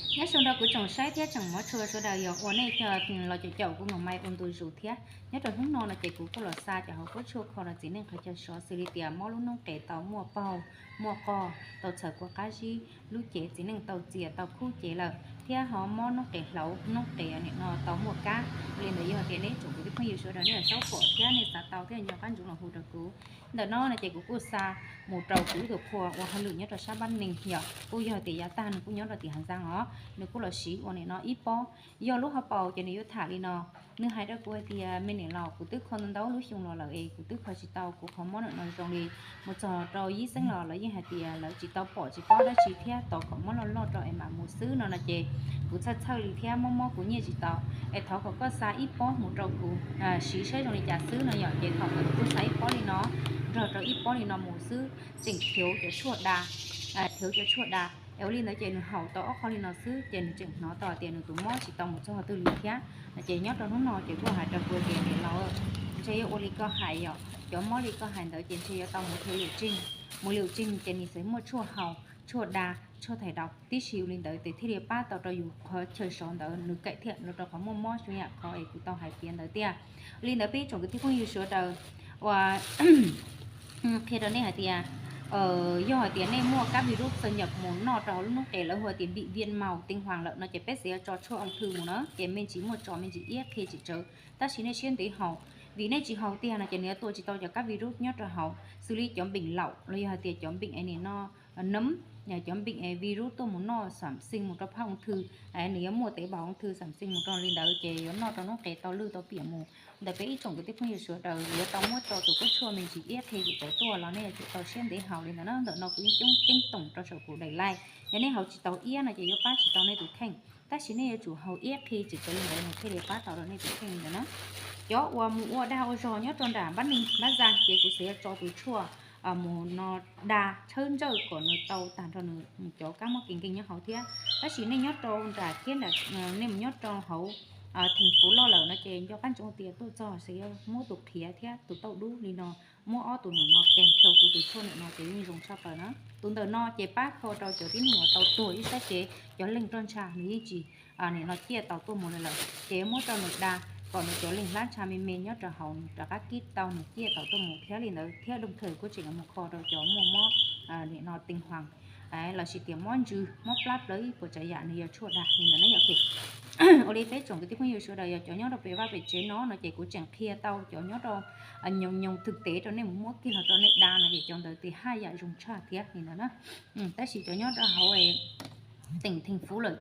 Nyob zoo rau kuv tsoom saib thiab tsoom hmov tshua sawv daws, yog ua nej los caum caum kuv mus mai ua ntu zus thiab. Nyob rau hnub no no ces kuv kuj los xa cov hauv paus tshuaj kho rau txiv neej qhov chaw sov xws li tias mob lub noob qes tau muaj paug, muaj qog, tau txhaws kua qab zib, lub cev txiv neej tau txias tau khub cev lawm, thiab ho mob noob qes hlauv noob qes nim no tau muaj kab li ntawd. Yog tias nej tsoom kwv tij phooj ywg sawv daws nej saib pom thiab nej xav tau thiab nco qab ntsoov los hu rau kuv. Ntawm no no ces kuv kuj xa mus rau kuv ib tug qhua ua hauj lwm nyob rau sab Pab Neeg, yog kuj yog tias yav tag nws kuj nyob rau tim Hav Nxaas os, nws kuj los siv ua nim no ib pob. Yog lub hauv paus ces nws yuav tham li no. Nws hais rau kuv hais tias me niam laus, kuv twb kho ntau ntau lub xyoo los lawm es kuv twb kho tsis tau kuv qhov mob nim no zoo li. Mus txog rau yib xeeb los lawv yeej hais tias lawv tsis tau pom tsis paub dab tsi thiab tos kom mob loj loj rau es mam mus xwb no no ces kuv txhawj txhawj li thiab mob mob kuv nyiaj tsis tau. Es thov kom koj xa ib pob mus rau kuv siv saib zoo li cas xwb no yom. Ces thaum ntawd kuv kuj xa ib pob li no nrog rau ib pob li no mus xwb, tseem thev cov tshuaj da, thev cov tshuaj da. Es ua li ntawd ces nws haus tau ob qho li no xwb ces nws tseem hnov tau tias nws tus mob tsis tau mus txog qhov twg li thiab. Ces nyob rau hnub no ces kuj hais rau kuv tias niam laus, ntshe yuav ua li koj hais yom, cov mob li koj hais ntawd ces ntshe yuav tau mus thev liam tseeg. Mus liam tseeg ces nws txawm muaj tshuaj haus, tshuaj da, tshuaj thais daus tib si ua li ntawd ces thiaj li pab tau rau yus qhov chaw sov ntawd nws kaim thiab los rau qhov muaj mob xyoo yam qhov es kuv tau hais piav ntawd tiag. Ua li ntawd peb tsoom kwv tij phooj ywg sawv daws, ua qhia rau nej hais tias yog hais tias nej muaj kab virus xâm nhập mus noj rau hauv lub noob qes, lawv hu tias bị viêm màu tinh hoàn lawm no ces peb xav yuav tso tshuaj ung thư mus na ces me ntsis muaj tso me ntsis iab qhia tsis tsawv, tab sis nej siab ntev haus, vim nej tsis haus tiag no ces nws yuav tua tsis tau cov kab virus nyob rau hauv xws li cov bệnh lậu los yog hais tias cov bệnh nim no nấm, cov bệnh virus tuaj mus noj sản sinh mus rau phab ung thư, nws yuav muaj tế bào ung thư sản sinh mus rau li ntawd ces yuav noj rau noob qes tau lwj tau piam mus. Ntawm peb ib tsoom kwv tij phooj ywg sawv daws yuav tau muab tso tus kab tshuaj me ntsis iab qhia tsis tsawv tuaj los nej yuav tsum tau siab ntev haus li ntawd na. Ntawm no kuv yeej coob ceeb toom rau saum kuv daim like, yog nej haus tsis tau iab no ces yuav pab tsis tau nej tus kheej, tab sis nej yuav tsum haus iab qhia tsis tsawv li ntawd nws thiaj li pab tau rau nej tus kheej li ntawd na. Cov uas mus ua dag ua zog nyob rau nram Pab Neeg Pab Zag ces kuv xav yuav tso tus tshuaj mus no da tshawb ntsawj kom nws tau tag nrho nws cov kab mob kev nkeeg nyob hauv thiab. Tab sis nej nyob rau nram thiab nej mus nyob rau hauv thành phố loj lawm no ces nco qab ntsoov tias tuaj txog xav yuav muab tus qhiav thiab tus tauj dub li no, muab ob tus num no kèm theo kuv tus tshuaj num no ces yeej zoo tshaj plaws na. Tus ntawm no ces pab kho rau cov tib neeg uas tau tuag ib sab cev, cov leeg roj ntsha nws yeej tsis nim no ciaj tau tuaj mus li lawm ces yuav muab rau nws da kom nws cov leeg hlab ntsha me me nyob rau hauv nws rov qab kib tau nws ciaj tau tuaj mus thiab li ntawd thiab. Đồng thời kuj tseem yuav mus kho rau cov muaj mob nim no tinh hoàn lossis tias mob ntsws mob plab plawv ib puas tsav yam nws yog tshuaj da li ntawd na yom. Ua li peb tsoom kwv tij phooj ywg sawv daws yog cov nyob rau pem vaj pem tsev no no ces kuv tseem qhia tau cov nyob rau nyoos nyoos thực tế rau nej mus muab kiag los rau nej da no ces cov ntawd tias haj yam zoo tshaj thiab li ntawd na. Tab sis cov nyob rau hauv tỉnh thành phố lawm